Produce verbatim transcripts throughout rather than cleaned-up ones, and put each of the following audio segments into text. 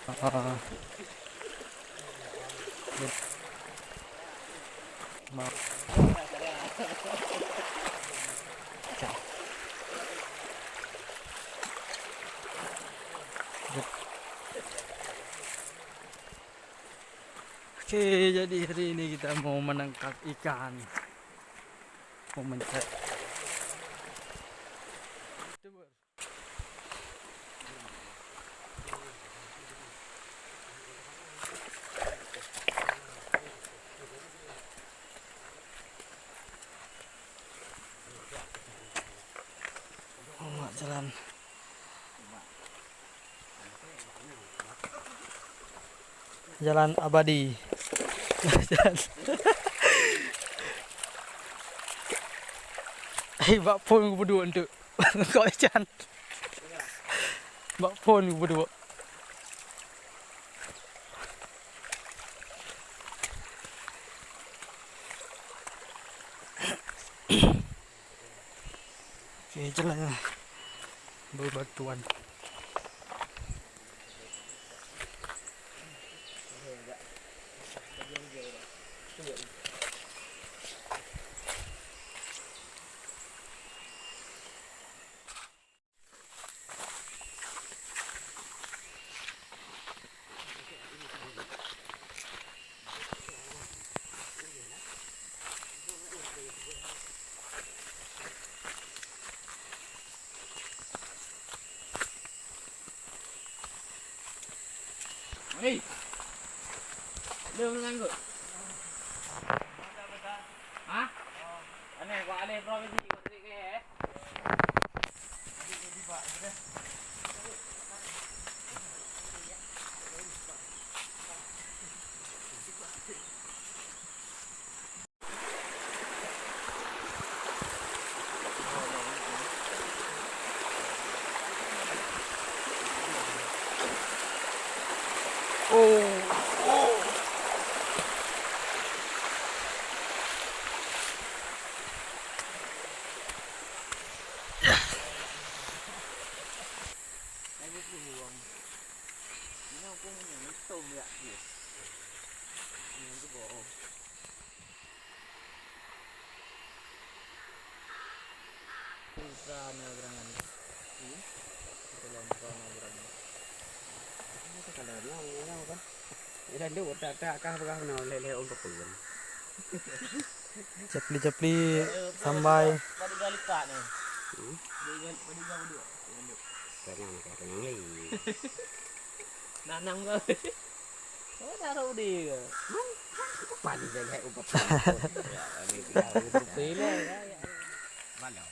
Ah. Ma-, Oke, jadi hari ini kita mau menangkap ikan. Mau mencari. Oh, mak jalan. Jalan abadi. Hei, bak phon geupeuduk enteuk. Kok ican. Bak phon geupeuduk. Oke, jalan bebatuan. Hei. Leuh meunanggut. Hah? Aneh, kok aleh provinsi, kok trik leh, eh? Oh. Ultra nyoe geurangan. Hmm? Ultra nyoe geurangan. Ini tu kalau nyoe, nyoe kan. Idan tu otak-otak kah peugah nyoe lé-lé ôn peue. Capli-capli sambai. Badu dua lipat ni. Hmm? Badu dua, badu dua, badu dua. Kenyang, kenyang lagi. Nanang kau. Oh, taruh dia ke? Pan dia lihat ubat. Sila. Malam.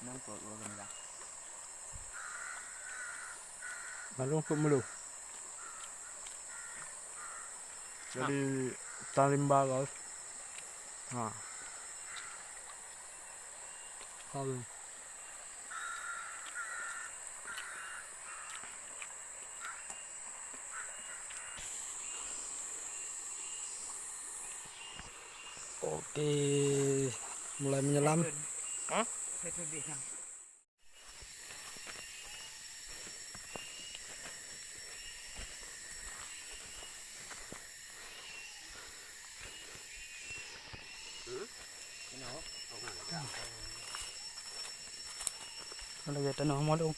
Nampak orang dah. Lalu untuk mulu. Jadi, talimba kau. Ha. Kau. Oke, mulai menyelam. Hah? Ada tanoh malu.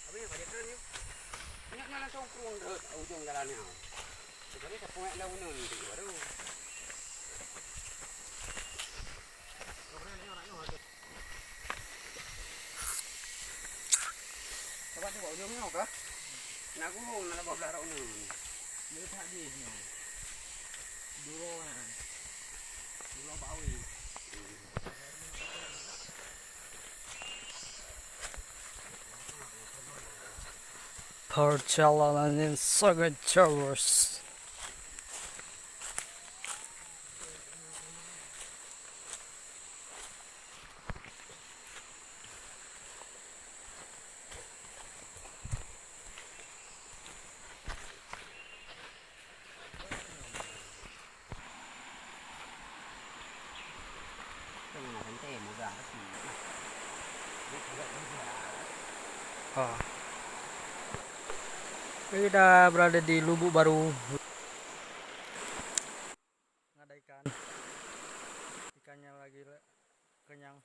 Habis pada tu ni. Ingat nak langsung kurung ujung jalan ni. Jadi tak punya lawan ni baru. Coba tengok ujung nyoe kah? Nak gurung, nak leubeh blah rot nyoe. Dia tak jih nyoe. Dua kan. Dua bawi. Perjalanan yang sangat jauh. Kita berada di Lubuk Baru. Ada ikan. Ikannya lagi le-, kenyang.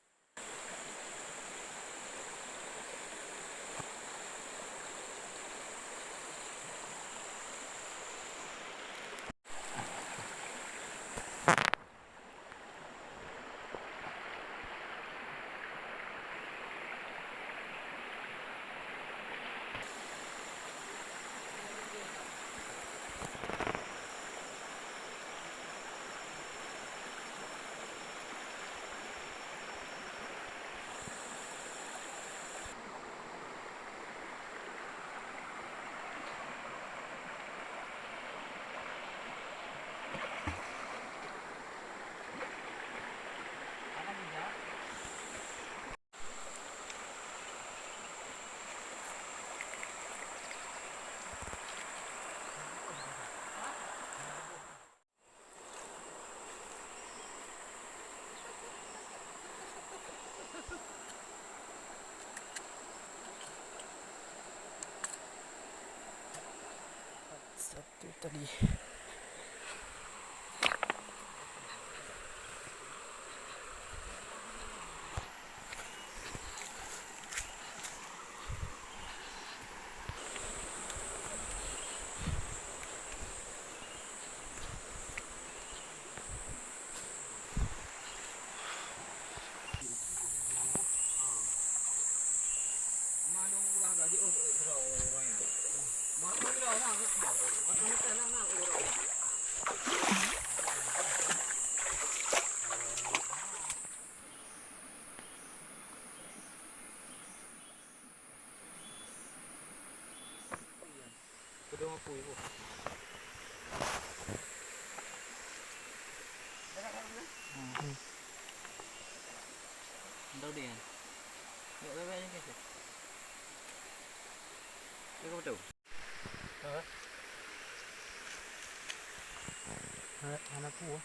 Satu tadi. Hana, hana kuah.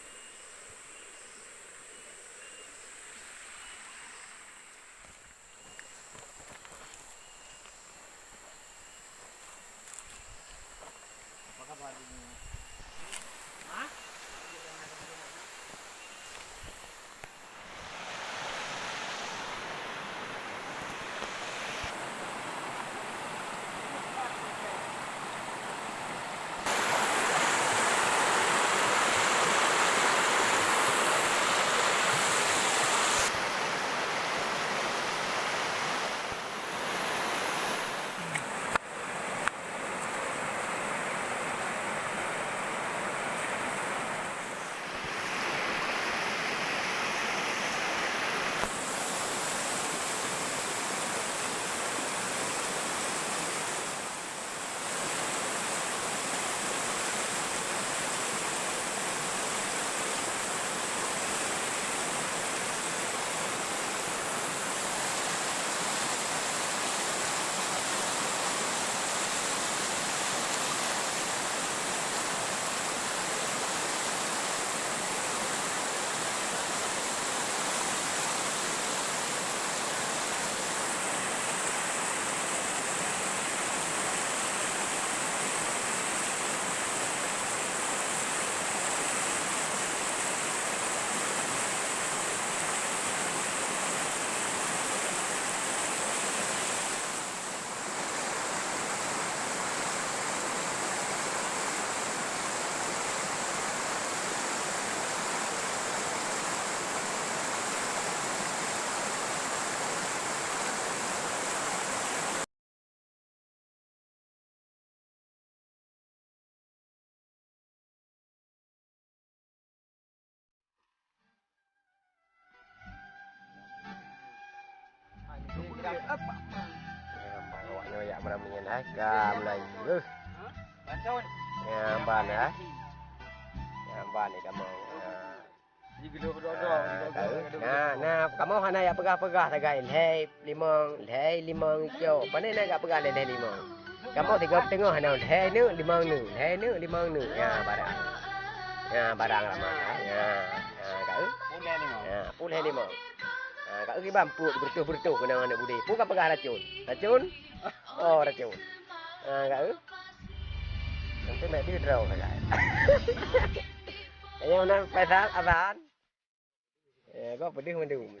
Awak nyoe jak meurami nyan hai ka mulai. Beuh. Nyang ban hai. Nyang ban ni kamoe. Nah, nah, kamoe hana jak peugah-peugah sagai lhèe limong, lhèe limong cok. Pane na jak peugah lhèe limong. Kamoe sigoe teungoh hana lhèe neuk limong neuk, lhèe neuk limong neuk. Nya barang. Nya barang ramah. Nya, nya ka. Nya pulhèe limong. Ka eu kiban peuet beureutoh-beureutoh keunan aneuk budé. Peue ka peugah racun? Racun? Oh, racun. Ha, ka eu. Nanti mek di droe sagai. Ayo, nan Faisal, azan. Eh, kau pedih mandum.